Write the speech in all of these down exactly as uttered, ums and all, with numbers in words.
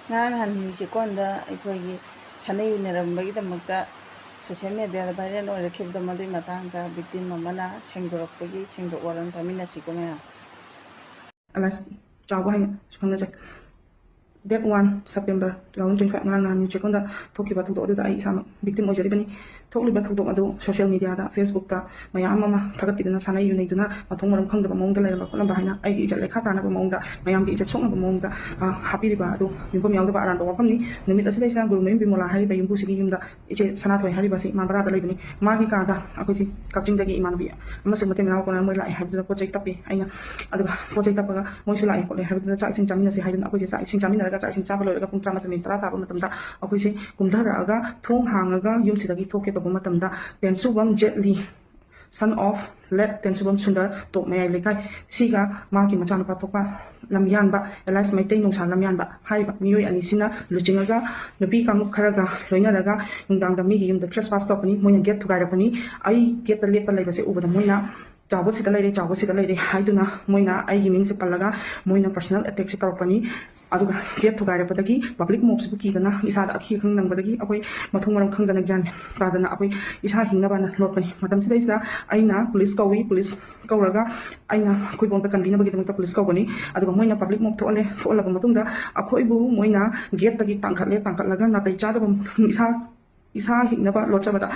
ꯉꯔꯥꯡ ꯅꯍꯥꯟ ꯅꯤꯌꯨꯁ ꯆꯦꯛꯀꯣꯟꯗ ꯑꯩꯈꯣꯏꯒꯤ ꯁꯥꯟꯅꯩ ꯌꯨꯅꯔꯝꯕꯒꯤꯗꯃꯛꯇ ꯁꯣꯁꯤꯌꯦꯜ ꯃꯦꯗꯤꯌꯥꯗ ꯚꯥꯏꯔꯦꯜ ꯑꯣꯏꯔꯛꯈꯤꯕꯗꯣ, ꯃꯗꯨꯒꯤ ꯃꯇꯥꯡꯗ ꯚꯤꯛꯇꯤꯝ ꯑꯃꯅ ꯁꯦꯡꯗꯣꯔꯛꯄꯒꯤ ꯁꯦꯡꯗꯣꯛ ꯋꯥꯔꯣꯜ ꯇꯥꯃꯤꯟꯅꯁꯤꯀꯣ ꯃꯌꯥꯝ꯫ ꯑꯂꯥꯏꯁ ꯆꯥꯎꯕ ꯍꯥꯏꯅ ꯈꯪꯅꯖꯩ꯫ Date one September two thousand twenty five, ꯉꯔꯥꯡ ꯅꯍꯥꯟ ꯅꯤꯌꯨꯁ ꯆꯦꯛꯀꯣꯟꯗ ꯊꯣꯛꯈꯤꯕ ꯊꯧꯗꯣꯛ ꯑꯗꯨꯗ ꯑꯩ ꯏꯁꯥꯃꯛ ꯚꯤꯛꯇꯤꯝ ꯑꯣꯏꯖꯔꯤꯕꯅꯤ꯫ ꯊꯣꯛꯂꯤꯕ ꯊꯧꯗꯣꯛ ꯑꯗꯨ ꯁꯣꯁꯤꯌꯦꯜ ꯃꯦꯗꯤꯌꯥꯗ, ꯐꯦꯁꯕꯨꯛꯇ ꯃꯌꯥꯝ ꯑꯃ ꯊꯥꯒꯠꯄꯤꯗꯨꯅ ꯁꯥꯟꯅꯩ ꯌꯨꯅꯩꯗꯨꯅ ꯃꯊꯣꯡ ꯃꯔꯝ ꯈꯪꯗꯕ ꯃꯑꯣꯡꯗ ꯂꯩꯔꯝꯕ ꯈꯣꯠꯂꯝꯕ ꯍꯥꯏꯅ ꯑꯩꯒꯤ ꯏꯖꯠ ꯂꯩꯈꯥ ꯇꯥꯅꯕ ꯃꯑꯣꯡꯗ, ꯃꯌꯥꯝꯒꯤ ꯏꯖꯠ ꯁꯣꯛꯅꯕ ꯃꯑꯣꯡꯗ, ꯑ, ꯍꯥꯞꯄꯤꯔꯤꯕ ꯑꯗꯨ ꯌꯨꯝꯐꯝ ꯌꯥꯎꯗꯕ ꯑꯔꯥꯟꯕ ꯋꯥꯐꯝꯅꯤ꯫ ꯅꯨꯃꯤꯠ ꯑꯁꯤꯗꯩꯁꯤꯗ ꯒꯨꯔꯨꯃꯌꯨꯝ ꯕꯤꯃꯣꯂꯥ ꯍꯥꯏꯔꯤꯕ ꯌꯨꯝꯕꯨꯁꯤꯒꯤ ꯌꯨꯝꯗ ꯏꯆꯦ ꯁꯅꯥꯊꯣꯏ ꯍꯥꯏꯔꯤꯕ ꯑꯁꯤ ꯏꯃꯥ ꯕꯔꯥꯗ ꯂꯩꯕꯅꯤ꯫ ꯃꯥꯒꯤ ꯀꯥꯗ ꯑꯩꯈꯣꯏꯁꯤ ꯀꯛꯆꯤꯡꯗꯒꯤ ꯏꯃꯥꯟꯅꯕꯤ ꯑꯃꯁꯨꯡ ꯃꯇꯩ ꯃꯅꯥꯎ ꯀꯣꯟꯅ ꯃꯣꯏ ꯂꯥꯛꯑꯦ ꯍꯥꯏꯕꯗꯨꯗ ꯄꯣꯠ ꯆꯩ ꯇꯞꯄꯤ ꯑꯩꯅ꯫ ꯑꯗꯨꯒ ꯄꯣꯠ ꯆꯩ ꯇꯞꯄꯒ ꯃꯣꯏꯁꯨ ꯂꯥꯛꯑꯦ ꯈꯣꯠꯂꯦ ꯍꯥꯏꯕꯗꯨꯗ ꯆꯥꯛ ꯏꯁꯤꯡ ꯆꯥꯃꯤꯟꯅꯁꯤ ꯍꯥꯏꯗꯨꯅ ꯑꯩꯈꯣꯏꯁꯦ ꯆꯥꯛ ꯏꯁꯤꯡ ꯆꯥꯃꯤꯟꯅꯔꯒ, ꯆꯥꯛ ꯏꯁꯤꯡ ꯆꯥꯕ ꯂꯣꯏꯔꯒ ꯄꯨꯡ ꯇꯔꯥꯃꯥꯊꯣꯏ ꯃꯤꯅꯤꯠ ꯇꯔꯥ ꯇꯥꯕ ꯃꯇꯝꯗ ꯑꯩꯈꯣꯏꯁꯦ ꯀꯨꯝꯊꯔꯛꯑꯒ ꯊꯣꯡ ꯍꯥꯡꯉꯒ ꯌꯨꯝꯁꯤꯗꯒꯤ ꯊꯣꯛꯀꯦ ꯇꯧꯕ ꯃꯇꯝꯗ ꯇꯦꯟꯁꯨꯕꯝ Jaitley, son of late ꯇꯦꯟꯁꯨꯕꯝ Sundar, ꯇꯣꯞ ꯃꯌꯥꯏ ꯂꯩꯀꯥꯏ, ꯁꯤꯒ ꯃꯥꯒꯤ ꯃꯆꯥꯅꯨꯄꯥ ꯊꯣꯛꯄ ꯂꯝꯌꯥꯟꯕ alias ꯃꯩꯇꯩ ꯅꯨꯡꯁꯥ ꯂꯝꯌꯥꯟꯕ ꯍꯥꯏꯔꯤꯕ ꯃꯤꯑꯣꯏ ꯑꯅꯤꯁꯤꯅ ꯂꯨꯆꯤꯡꯉꯒ ꯅꯨꯄꯤ ꯀꯥꯡꯂꯨꯞ ꯈꯔꯒ ꯂꯣꯏꯅꯔꯒ ꯅꯨꯡꯗꯥꯡꯗ ꯃꯤꯒꯤ ꯌꯨꯝꯗ trespass ꯇꯧꯔꯛꯄꯅꯤ꯫ ꯃꯣꯏꯅ ꯒꯦꯠ ꯊꯨꯒꯥꯏꯔꯛꯄꯅꯤ꯫ ꯑꯩ ꯒꯦꯠꯇ ꯂꯦꯞꯄ ꯂꯩꯕꯁꯦ ꯎꯕꯗ ꯃꯣꯏꯅ "ꯆꯥꯎꯕ ꯁꯤꯗ ꯂꯩꯔꯦ, ꯆꯥꯎꯕ ꯁꯤꯗ ꯂꯩꯔꯦ" ꯍꯥꯏꯗꯨꯅ ꯃꯣꯏꯅ ꯑꯩꯒꯤ ꯃꯤꯡꯁꯦ ꯄꯜꯂꯒ ꯃꯣꯏꯅ personal attackꯁꯦ ꯇꯧꯔꯛꯄꯅꯤ꯫ ꯑꯗꯨꯒ ꯒꯦꯠ ꯊꯨꯒꯥꯏꯔꯛꯄꯗꯒꯤ, ꯄꯕ꯭ꯂꯤꯛ ꯃꯣꯞꯁꯤꯕꯨ ꯀꯤꯗꯅ, ꯏꯁꯥꯗ ꯑꯀꯤ ꯑꯈꯪ ꯅꯪꯕꯗꯒꯤ ꯑꯩꯈꯣꯏ ꯃꯊꯣꯡ ꯃꯔꯝ ꯈꯪꯗꯅ, ꯒ꯭ꯌꯥꯟ ꯇꯥꯗꯅ ꯑꯩꯈꯣꯏ ꯏꯁꯥ ꯍꯤꯡꯅꯕꯅ ꯂꯣꯠꯄꯅꯤ꯫ ꯃꯇꯝꯁꯤꯗꯩꯁꯤꯗ ꯑꯩꯅ ꯄꯨꯂꯤꯁ ꯀꯧꯏ꯫ ꯄꯨꯂꯤꯁ ꯀꯧꯔꯒ ꯑꯩꯅ ꯑꯩꯈꯣꯏꯕꯨ ꯑꯝꯇ ꯀꯟꯕꯤꯅꯕꯒꯤꯗꯃꯛꯇ ꯄꯨꯂꯤꯁ ꯀꯧꯕꯅꯤ꯫ ꯑꯗꯨꯒ ꯃꯣꯏꯅ ꯄꯕ꯭ꯂꯤꯛ ꯃꯣꯞ ꯊꯣꯛꯍꯜꯂꯦ꯫ ꯊꯣꯛꯍꯜꯂꯕ ꯃꯇꯨꯡꯗ ꯑꯩꯈꯣꯏꯕꯨ ꯃꯣꯏꯅ ꯒꯦꯠꯇꯒꯤ ꯇꯥꯡꯈꯠꯂꯦ꯫ ꯇꯥꯡꯈꯠꯂꯒ ꯅꯥꯇꯩ ꯆꯥꯗꯕ, ꯏꯁꯥ, ꯏꯁꯥ ꯍꯤꯡꯅꯕ ꯂꯣꯠꯆꯕꯗ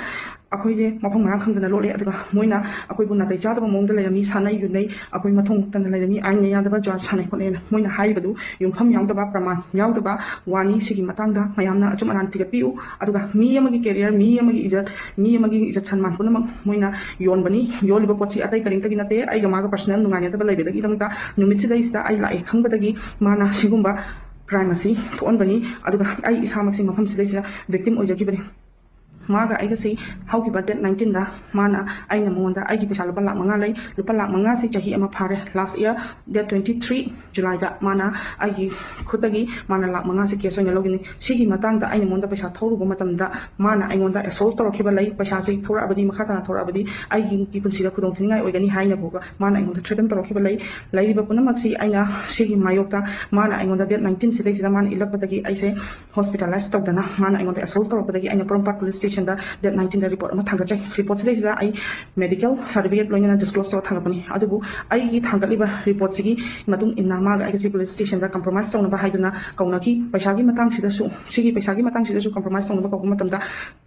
ꯑꯩꯈꯣꯏꯁꯦ ꯃꯐꯝ ꯃꯔꯥꯡ ꯈꯪꯗꯅ ꯂꯣꯠꯂꯦ꯫ ꯑꯗꯨꯒ ꯃꯣꯏꯅ ꯑꯩꯈꯣꯏꯕꯨ ꯅꯥꯇꯩ ꯆꯥꯗꯕ ꯃꯑꯣꯡꯗ ꯂꯩꯔꯝꯃꯤ, ꯁꯥꯟꯅꯩ ꯌꯨꯅꯩ, ꯑꯩꯈꯣꯏ ꯃꯊꯣꯡ ꯃꯔꯝ ꯈꯪꯗꯅ ꯂꯩꯔꯝꯃꯤ, ꯑꯥꯏꯟꯅ ꯌꯥꯗꯕ ꯖꯨꯋꯥ ꯁꯥꯟꯅꯩ ꯈꯣꯠꯅꯩꯅ ꯃꯣꯏꯅ ꯍꯥꯏꯔꯤꯕꯗꯨ ꯌꯨꯝꯐꯝ ꯌꯥꯎꯗꯕ, ꯄ꯭ꯔꯃꯥꯟ ꯌꯥꯎꯗꯕ ꯋꯥꯅꯤ꯫ ꯁꯤꯒꯤ ꯃꯇꯥꯡꯗ ꯃꯌꯥꯝꯅ ꯑꯆꯨꯝ ꯑꯔꯥꯟ ꯊꯤꯒꯠꯄꯤꯌꯨ꯫ ꯑꯗꯨꯒ ꯃꯤ ꯑꯃꯒꯤ career, ꯃꯤ ꯑꯃꯒꯤ ꯏꯖꯠ, ꯃꯤ ꯑꯃꯒꯤ ꯏꯖꯠ ꯁꯟꯃꯥꯟ ꯄꯨꯝꯅꯃꯛ ꯃꯣꯏꯅ ꯌꯣꯟꯕꯅꯤ꯫ ꯌꯣꯜꯂꯤꯕ ꯄꯣꯠꯁꯤ ꯑꯇꯩ ꯀꯔꯤꯝꯇꯒꯤ ꯅꯠꯇꯦ, ꯑꯩꯒ ꯃꯥꯒ personal ꯅꯨꯡꯉꯥꯏꯅꯗꯕ ꯂꯩꯕꯗꯒꯤꯗꯃꯛꯇ ꯅꯨꯃꯤꯠꯁꯤꯗꯩꯁꯤꯗ ꯑꯩ ꯂꯥꯛꯑꯦ ꯈꯪꯕꯗꯒꯤ ꯃꯥꯅ ꯁꯤꯒꯨꯝꯕ crime ꯑꯁꯤ ꯊꯣꯛꯍꯟꯕꯅꯤ꯫ ꯑꯗꯨꯒ ꯑꯩ ꯏꯁꯥꯃꯛꯁꯤ ꯃꯐꯝꯁꯤꯗꯩꯁꯤꯗ victim ꯑꯣꯏꯖꯈꯤꯕꯅꯤ꯫ ꯃꯥꯒ ꯑꯩꯒꯁꯤ ꯍꯧꯈꯤꯕ ꯗꯦꯠ ꯅꯥꯏꯟꯇꯤꯟꯗ ꯃꯥꯅ, ꯑꯩꯅ ꯃꯉꯣꯟꯗ ꯑꯩꯒꯤ ꯄꯩꯁꯥ ꯂꯨꯄꯥ ꯂꯥꯛ ꯃꯉꯥ ꯂꯩ, ꯂꯨꯄꯥ ꯂꯥꯛ ꯃꯉꯥꯁꯤ ꯆꯍꯤ ꯑꯃ ꯐꯥꯔꯦ, ꯂꯥꯁ ꯏꯌꯥꯔ ꯗꯦꯠ ꯇ꯭ꯋꯦꯟꯇꯤ ꯊ꯭ꯔꯤ ꯖꯨꯂꯥꯏꯗ ꯃꯥꯅ ꯑꯩꯒꯤ ꯈꯨꯠꯇꯒꯤ ꯃꯥꯅ ꯂꯥꯛ ꯃꯉꯥꯁꯤ ꯀꯦꯁ ꯑꯣꯏꯅ ꯂꯧꯈꯤꯕꯅꯤ꯫ ꯁꯤꯒꯤ ꯃꯇꯥꯡꯗ ꯑꯩꯅ ꯃꯉꯣꯟꯗ ꯄꯩꯁꯥ ꯊꯧꯔꯨꯕ ꯃꯇꯝꯗ ꯃꯥꯅ ꯑꯩꯉꯣꯟꯗ ꯑꯦꯁꯣꯜ ꯇꯧꯔꯛꯈꯤꯕ ꯂꯩ, ꯄꯩꯁꯥꯁꯤ ꯊꯧꯔꯛꯑꯕꯗꯤ, ꯃꯈꯥ ꯇꯥꯅ ꯊꯧꯔꯛꯑꯕꯗꯤ ꯑꯩꯒꯤ ꯄꯨꯟꯁꯤꯗ ꯈꯨꯗꯣꯡ ꯊꯤꯅꯤꯡꯉꯥꯏ ꯑꯣꯏꯒꯅꯤ ꯍꯥꯏꯅ ꯐꯥꯎꯕ ꯃꯥꯅ ꯑꯩꯉꯣꯟꯗ ꯊ꯭ꯔꯦꯇꯟ ꯇꯧꯔꯛꯈꯤꯕ ꯂꯩ꯫ ꯂꯩꯔꯤꯕ ꯄꯨꯝꯅꯃꯛꯁꯤ ꯑꯩꯅ ꯁꯤꯒꯤ ꯃꯥꯌꯣꯛꯇ ꯃꯥꯅ ꯑꯩꯉꯣꯟꯗ ꯗꯦꯠ ꯅꯥꯏꯟꯇꯤꯟ ꯁꯤꯗꯩꯁꯤꯗ ꯃꯥꯅ ꯏꯜꯂꯛꯄꯗꯒꯤ ꯑꯩꯁꯦ ꯍꯣꯁꯄꯤꯇꯥꯂꯥꯏꯁ ꯇꯧꯗꯅ ꯃꯥꯅ ꯑꯩꯉꯣꯟꯗ ꯑꯦꯁꯣꯜ ꯇꯧꯔꯛꯄꯗꯒꯤ ꯑꯩꯅ ꯄꯣꯔꯣꯝꯄꯥꯠ ꯄꯨꯂꯤꯁ ꯁ꯭ꯇꯦꯁꯟꯗ ꯗꯦꯠ ꯅꯥꯏꯟꯇꯤꯟꯗ ꯔꯤꯄꯣꯔꯠ ꯑꯃ ꯊꯥꯡꯒꯠꯆꯩ꯫ ꯔꯤꯄꯣꯔꯠꯁꯤꯗꯩꯁꯤꯗ ꯑꯩ ꯃꯦꯗꯤꯀꯦꯜ ꯁꯥꯔꯇꯤꯐꯤꯀꯦꯠ ꯂꯣꯏꯅꯅ ꯗꯤꯁꯀ꯭ꯂꯣꯁ ꯇꯧꯔ ꯊꯥꯡꯒꯠꯄꯅꯤ꯫ ꯑꯗꯨꯕꯨ ꯑꯩꯒꯤ ꯊꯥꯡꯒꯠꯂꯤꯕ ꯔꯤꯄꯣꯔꯠꯁꯤꯒꯤ ꯃꯇꯨꯡ ꯏꯟꯅ ꯃꯥꯒ ꯑꯩꯒꯁꯤ ꯄꯨꯂꯤꯁ ꯁ꯭ꯇꯦꯁꯟꯗ ꯀꯝꯄ꯭ꯔꯣꯃꯥꯏꯁ ꯇꯧꯅꯕ ꯍꯥꯏꯗꯨꯅ ꯀꯧꯅꯈꯤ꯫ ꯄꯩꯁꯥꯒꯤ ꯃꯇꯥꯡꯁꯤꯗꯁꯨ, ꯁꯤꯒꯤ ꯄꯩꯁꯥꯒꯤ ꯃꯇꯥꯡꯁꯤꯗꯁꯨ ꯀꯝꯄ꯭ꯔꯣꯃꯥꯏꯁ ꯇꯧꯅꯕ ꯀꯧꯕ ꯃꯇꯝꯗ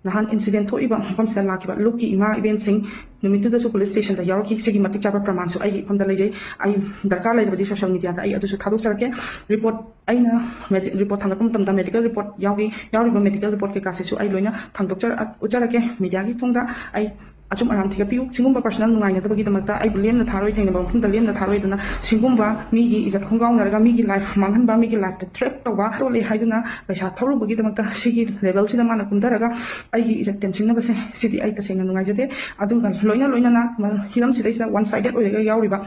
ꯅꯍꯥꯟ ꯏꯟꯁꯤꯗꯦꯟ ꯊꯣꯛꯏꯕ ꯃꯐꯝꯁꯤꯗ ꯂꯥꯛꯈꯤꯕ ꯂꯨꯞꯀꯤ ꯏꯃꯥ ꯏꯕꯦꯟꯁꯤꯡ ꯅꯨꯃꯤꯠꯇꯨꯗꯁꯨ ꯄꯨꯂꯤꯁ ꯁ꯭ꯇꯦꯁꯟꯗ ꯌꯥꯎꯔꯛꯈꯤ꯫ ꯁꯤꯒꯤ ꯃꯇꯤꯛ ꯆꯥꯕ ꯄ꯭ꯔꯃꯥꯟꯁꯨ ꯑꯩꯒꯤ ꯏꯐꯝꯗ ꯂꯩꯖꯩ꯫ ꯑꯩ ꯗꯔꯀꯥꯔ ꯂꯩꯔꯕꯗꯤ ꯁꯣꯁꯤꯌꯦꯜ ꯃꯤꯗꯤꯌꯥꯗ ꯑꯩ ꯑꯗꯨꯁꯨ ꯊꯥꯗꯣꯛꯆꯔꯛꯀꯦ꯫ ꯔꯤꯄꯣꯔꯠ, ꯑꯩꯅ ꯃꯦꯗꯤ-, ꯔꯤꯄꯣꯔꯠ ꯊꯥꯡꯒꯠꯄ ꯃꯇꯝꯗ ꯃꯦꯗꯤꯀꯦꯜ ꯔꯤꯄꯣꯔꯠ ꯌꯥꯎꯏ, ꯌꯥꯎꯔꯤꯕ ꯃꯦꯗꯤꯀꯦꯜ ꯔꯤꯄꯣꯔꯠ ꯀꯩꯀꯥꯁꯤꯁꯨ ꯑꯩ ꯂꯣꯏꯅ ꯊꯥꯡꯗꯣꯛꯆꯔꯛ-, ꯎꯠꯆꯔꯛꯀꯦ꯫ ꯃꯤꯗꯤꯌꯥꯒꯤ ꯊꯣꯡꯗ ꯑꯩ ꯑꯆꯨꯝ ꯑꯔꯥꯟ ꯊꯤꯒꯠꯄꯤꯌꯨ꯫ ꯁꯤꯒꯨꯝꯕ ꯄꯔꯁꯣꯅꯦꯜ ꯅꯨꯡꯉꯥꯏꯅꯗꯕꯒꯤꯗꯃꯛꯇ ꯑꯩꯕꯨ ꯂꯦꯝꯅ ꯊꯥꯔꯣꯏ, ꯊꯦꯡꯅꯕ ꯃꯐꯝꯗ ꯂꯦꯝꯅ ꯊꯥꯔꯣꯏꯗꯅ ꯁꯤꯒꯨꯝꯕ ꯃꯤꯒꯤ ꯏꯖꯠ ꯈꯣꯡꯒꯥꯎꯅꯔꯒ ꯃꯤꯒꯤ ꯂꯥꯏꯐ ꯃꯥꯡꯍꯟꯕ, ꯃꯤꯒꯤ ꯂꯥꯏꯐꯇ ꯊ꯭ꯔꯦꯠ ꯇꯧꯕ ꯇꯣꯜꯂꯦ ꯍꯥꯏꯗꯨꯅ ꯄꯩꯁꯥ ꯊꯧꯔꯨꯕꯒꯤꯗꯃꯛꯇ ꯁꯤꯒꯤ ꯂꯦꯚꯦꯜꯁꯤꯗ ꯃꯥꯅ ꯀꯨꯝꯊꯔꯒ ꯑꯩꯒꯤ ꯏꯖꯠ ꯇꯦꯝꯁꯤꯡꯅꯕꯁꯦ, ꯁꯤꯗꯤ ꯑꯩ ꯇꯁꯦꯡꯅ ꯅꯨꯡꯉꯥꯏꯖꯗꯦ꯫ ꯑꯗꯨꯒ ꯂꯣꯏꯅ ꯂꯣꯏꯅꯅ ꯃ-, ꯍꯤꯔꯝꯁꯤꯗꯩꯁꯤꯗ ꯋꯥꯟ ꯁꯥꯏꯗꯦꯠ ꯑꯣꯏꯔꯒ ꯌꯥꯎꯔꯤꯕ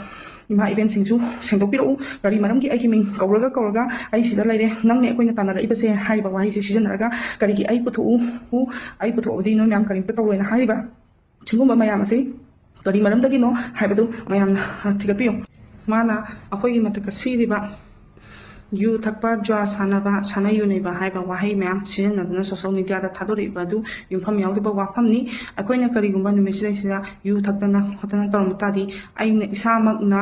ꯏꯃꯥ ꯏꯕꯦꯟꯁꯤꯡꯁꯨ ꯁꯦꯡꯗꯣꯛꯄꯤꯔꯛꯎ꯫ ꯀꯔꯤ ꯃꯔꯝꯒꯤ ꯑꯩꯒꯤ ꯃꯤꯡ ꯀꯧꯔꯒ ꯀꯧꯔꯒ ꯑꯩ ꯁꯤꯗ ꯂꯩꯔꯦ, ꯅꯪꯅꯦ ꯑꯩꯈꯣꯏꯅ ꯇꯥꯟꯅꯔꯛꯏꯕꯁꯦ ꯍꯥꯏꯔꯤꯕ ꯋꯥꯍꯩꯁꯤ ꯁꯤꯖꯤꯟꯅꯔꯒ ꯀꯔꯤꯒꯤ ꯑꯩ ꯄꯨꯊꯣꯛꯎ, ꯑꯩ ꯄꯨꯊꯣꯛꯑꯕꯗꯤ ꯅꯣꯏ ꯃꯌꯥꯝ ꯀꯔꯤꯝꯇ ꯇꯧꯔꯣꯏꯅ ꯍꯥꯏꯔꯤꯕ ꯁꯤꯒꯨꯝꯕ ꯃꯌꯥꯝ ꯑꯁꯤ ꯀꯔꯤ ꯃꯔꯝꯗꯒꯤꯅꯣ ꯍꯥꯏꯕꯗꯨ ꯃꯌꯥꯝꯅ ꯊꯤꯒꯠꯄꯤꯌꯨ꯫ ꯃꯥꯅ ꯑꯩꯈꯣꯏꯒꯤ ꯃꯊꯛꯇ ꯁꯤꯔꯤꯕ ꯌꯨ ꯊꯛꯄ, ꯖꯨꯋꯥ ꯁꯥꯟꯅꯕ, ꯁꯥꯟꯅ ꯌꯨ ꯅꯩꯕ ꯍꯥꯏꯕ ꯋꯥꯍꯩ ꯃꯌꯥꯝ ꯁꯤꯖꯤꯟꯅꯗꯨꯅ ꯁꯣꯁꯤꯌꯦꯜ ꯃꯤꯗꯤꯌꯥꯗ ꯊꯥꯗꯣꯔꯛꯏꯕ ꯑꯗꯨ ꯌꯨꯝꯐꯝ ꯌꯥꯎꯗꯕ ꯋꯥꯐꯝꯅꯤ꯫ ꯑꯩꯈꯣꯏꯅ ꯀꯔꯤꯒꯨꯝꯕ ꯅꯨꯃꯤꯠꯁꯤꯗꯩꯁꯤꯗ ꯌꯨ ꯊꯛꯇꯅ ꯈꯣꯠꯇꯅ ꯇꯧꯔꯝꯕ ꯇꯥꯔꯗꯤ ꯑꯩꯅ ꯏꯁꯥꯃꯛꯅ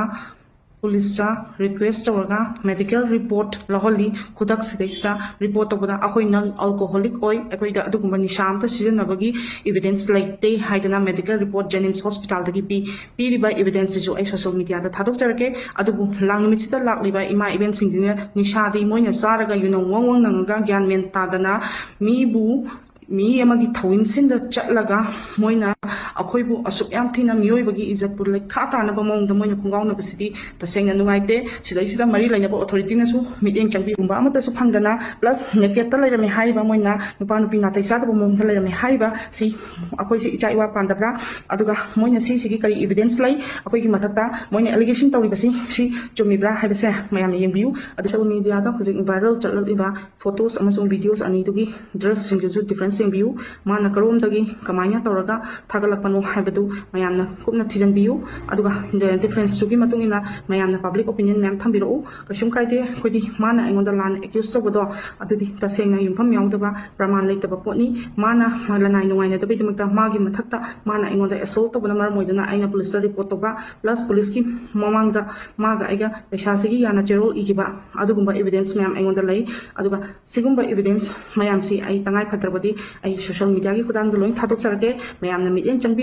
ꯄꯨꯂꯤꯁꯇ ꯔꯤꯀ꯭ꯋꯦꯁ ꯇꯧꯔꯒ ꯃꯦꯗꯤꯀꯦꯜ ꯔꯤꯄꯣꯔꯠ ꯂꯧꯍꯜꯂꯤ꯫ ꯈꯨꯗꯛꯁꯤꯗꯩꯁꯤꯗ ꯔꯤꯄꯣꯔꯠ ꯇꯧꯕꯗ ꯑꯩꯈꯣꯏ ꯅꯟ ꯑꯜꯀꯣꯍꯣꯂꯤꯛ ꯑꯣꯏ, ꯑꯩꯈꯣꯏꯗ ꯑꯗꯨꯒꯨꯝꯕ ꯅꯤꯁꯥ ꯑꯝꯇ ꯁꯤꯖꯤꯟꯅꯕꯒꯤ ꯏꯕꯤꯗꯦꯟꯁ ꯂꯩꯇꯦ ꯍꯥꯏꯗꯅ ꯃꯦꯗꯤꯀꯦꯜ ꯔꯤꯄꯣꯔꯠ ꯖꯦꯅꯤꯝꯁ ꯍꯣꯁꯄꯤꯇꯥꯜꯗꯒꯤ ꯄꯤ꯫ ꯄꯤꯔꯤꯕ ꯏꯕꯤꯗꯦꯟꯁꯁꯤꯁꯨ ꯑꯩ ꯁꯣꯁꯤꯌꯦꯜ ꯃꯤꯗꯤꯌꯥꯗ ꯊꯥꯗꯣꯛꯆꯔꯛꯀꯦ꯫ ꯑꯗꯨꯕꯨ ꯂꯥꯡ ꯅꯨꯃꯤꯠꯁꯤꯗ ꯂꯥꯛꯂꯤꯕ ꯏꯃꯥ ꯏꯕꯦꯟꯁꯤꯡꯁꯤꯅ ꯅꯤꯁꯥꯗꯤ ꯃꯣꯏꯅ ꯆꯥꯔꯒ ꯌꯨꯅꯝ ꯋꯪ ꯋꯪ ꯅꯪꯉꯒ ꯒ꯭ꯌꯥꯟ ꯃꯦꯟ ꯇꯥꯗꯅ ꯃꯤꯕꯨ, ꯃꯤ ꯑꯃꯒꯤ ꯊꯧꯋꯤꯟꯁꯤꯟꯗ ꯆꯠꯂꯒ ꯃꯣꯏꯅ ꯑꯩꯈꯣꯏꯕꯨ ꯑꯁꯨꯛ ꯌꯥꯝ ꯊꯤꯅ ꯃꯤꯑꯣꯏꯕꯒꯤ ꯏꯖꯠꯄꯨ ꯂꯩꯈꯥ ꯇꯥꯅꯕ ꯃꯑꯣꯡꯗ ꯃꯣꯏꯅ ꯈꯣꯡꯒꯥꯎꯅꯕꯁꯤꯗꯤ ꯇꯁꯦꯡꯅ ꯅꯨꯡꯉꯥꯏꯇꯦ꯫ ꯁꯤꯗꯩꯁꯤꯗ ꯃꯔꯤ ꯂꯩꯅꯕ ꯑꯣꯊꯣꯔꯤꯇꯤꯅꯁꯨ ꯃꯤꯠꯌꯦꯡ ꯆꯪꯕꯤꯒꯨꯝꯕ ꯑꯃꯠꯇꯁꯨ ꯐꯪꯗꯅ, ꯄ꯭ꯂꯁ ꯅꯦꯀꯦꯠꯇ ꯂꯩꯔꯝꯃꯦ ꯍꯥꯏꯔꯤꯕ, ꯃꯣꯏꯅ ꯅꯨꯄꯥ ꯅꯨꯄꯤ ꯅꯥꯇꯩ ꯆꯥꯗꯕ ꯃꯑꯣꯡꯗ ꯂꯩꯔꯝꯃꯦ ꯍꯥꯏꯔꯤꯕ ꯁꯤ ꯑꯩꯈꯣꯏꯁꯤ ꯏꯆꯥ ꯏꯋꯥ ꯄꯥꯟꯗꯕ꯭ꯔꯥ? ꯑꯗꯨꯒ ꯃꯣꯏꯅ ꯁꯤꯁꯤꯒꯤ ꯀꯔꯤ ꯏꯕꯤꯗꯦꯟꯁ ꯂꯩ? ꯑꯩꯈꯣꯏꯒꯤ ꯃꯊꯛꯇ ꯃꯣꯏꯅ ꯑꯦꯂꯤꯒꯦꯁꯟ ꯇꯧꯔꯤꯕꯁꯤ ꯁꯤ ꯆꯨꯝꯃꯤꯕ꯭ꯔꯥ ꯍꯥꯏꯕꯁꯦ ꯃꯌꯥꯝꯅ ꯌꯦꯡꯕꯤꯌꯨ꯫ ꯑꯗꯨ ꯁꯣꯁꯤꯌꯦꯜ ꯃꯤꯗꯤꯌꯥꯗ ꯍꯧꯖꯤꯛ ꯚꯥꯏꯔꯦꯜ ꯆꯠꯂꯛꯂꯤꯕ ꯐꯣꯇꯣꯁ ꯑꯃꯁꯨꯡ ꯚꯤꯗꯤꯑꯣꯁ ꯑꯅꯤꯗꯨꯒꯤ ꯗ꯭ꯔꯦꯁꯁꯤꯡꯗꯨꯁꯨ ꯗꯤꯐ꯭ꯔꯦꯟꯁ ꯌꯦꯡꯕꯤꯌꯨ꯫ ꯃꯥꯅ ꯀꯔꯣꯝꯗꯒꯤ ꯀꯃꯥꯏꯅ ꯇꯧꯔꯒ ꯊꯥꯒꯠꯂꯛꯄꯅꯣ ꯍꯥꯏꯕꯗꯨ ꯃꯌꯥꯝꯅ ꯀꯨꯞꯅ ꯊꯤꯖꯤꯟꯕꯤꯌꯨ꯫ ꯑꯗꯨꯒ ꯗꯤꯐ꯭ꯔꯦꯟꯁꯇꯨꯒꯤ ꯃꯇꯨꯡ ꯏꯟꯅ ꯃꯌꯥꯝꯅ ꯄꯕ꯭ꯂꯤꯛ ꯑꯣꯄꯤꯅꯤꯌꯟ ꯃꯌꯥꯝ ꯊꯝꯕꯤꯔꯛꯎ꯫ ꯀꯩꯁꯨꯝ ꯀꯥꯏꯗꯦ꯫ ꯑꯩꯈꯣꯏꯗꯤ ꯃꯥꯅ ꯑꯩꯉꯣꯟꯗ ꯂꯥꯟꯅ ꯑꯦꯀ꯭ꯌꯨꯁ ꯇꯧꯕꯗꯣ ꯑꯗꯨꯗꯤ ꯇꯁꯦꯡꯅ ꯌꯨꯝꯐꯝ ꯌꯥꯎꯗꯕ, ꯄ꯭ꯔꯃꯥꯟ ꯂꯩꯇꯕ ꯄꯣꯠꯅꯤ꯫ ꯃꯥꯅ ꯂꯅꯥꯏ ꯅꯨꯡꯉꯥꯏꯅꯗꯕꯒꯤꯗꯃꯛꯇ ꯃꯥꯒꯤ ꯃꯊꯛꯇ ꯃꯥꯅ ꯑꯩꯉꯣꯟꯗ ꯑꯦꯁꯣꯜ ꯇꯧꯕꯅ ꯃꯔꯝ ꯑꯣꯏꯗꯨꯅ ꯑꯩꯅ ꯄꯨꯂꯤꯁꯇ ꯔꯤꯄꯣꯔꯠ ꯇꯧꯕ, ꯄ꯭ꯂꯁ ꯄꯨꯂꯤꯁꯀꯤ ꯃꯃꯥꯡꯗ ꯃꯥꯒ ꯑꯩꯒ ꯄꯩꯁꯥꯁꯤꯒꯤ ꯌꯥꯅ ꯆꯦꯔꯣꯜ ꯏꯈꯤꯕ, ꯑꯗꯨꯒꯨꯝꯕ ꯏꯕꯤꯗꯦꯟꯁ ꯃꯌꯥꯝ ꯑꯩꯉꯣꯟꯗ ꯂꯩ꯫ ꯑꯗꯨꯒ ꯁꯤꯒꯨꯝꯕ ꯏꯕꯤꯗꯦꯟꯁ ꯃꯌꯥꯝꯁꯤ ꯑꯩ ꯇꯉꯥꯏ ꯐꯗ꯭ꯔꯕꯗꯤ ꯑꯩ ꯁꯣꯁꯤꯌꯦꯜ ꯃꯤꯗꯤꯌꯥꯒꯤ ꯈꯨꯊꯥꯡꯗ ꯂꯣꯏ ꯊꯥꯗꯣꯛꯆꯔꯛꯀꯦ꯫ ꯃꯌꯥꯝꯅ ꯃꯤꯠꯌꯦꯡ ꯆꯪꯕꯤ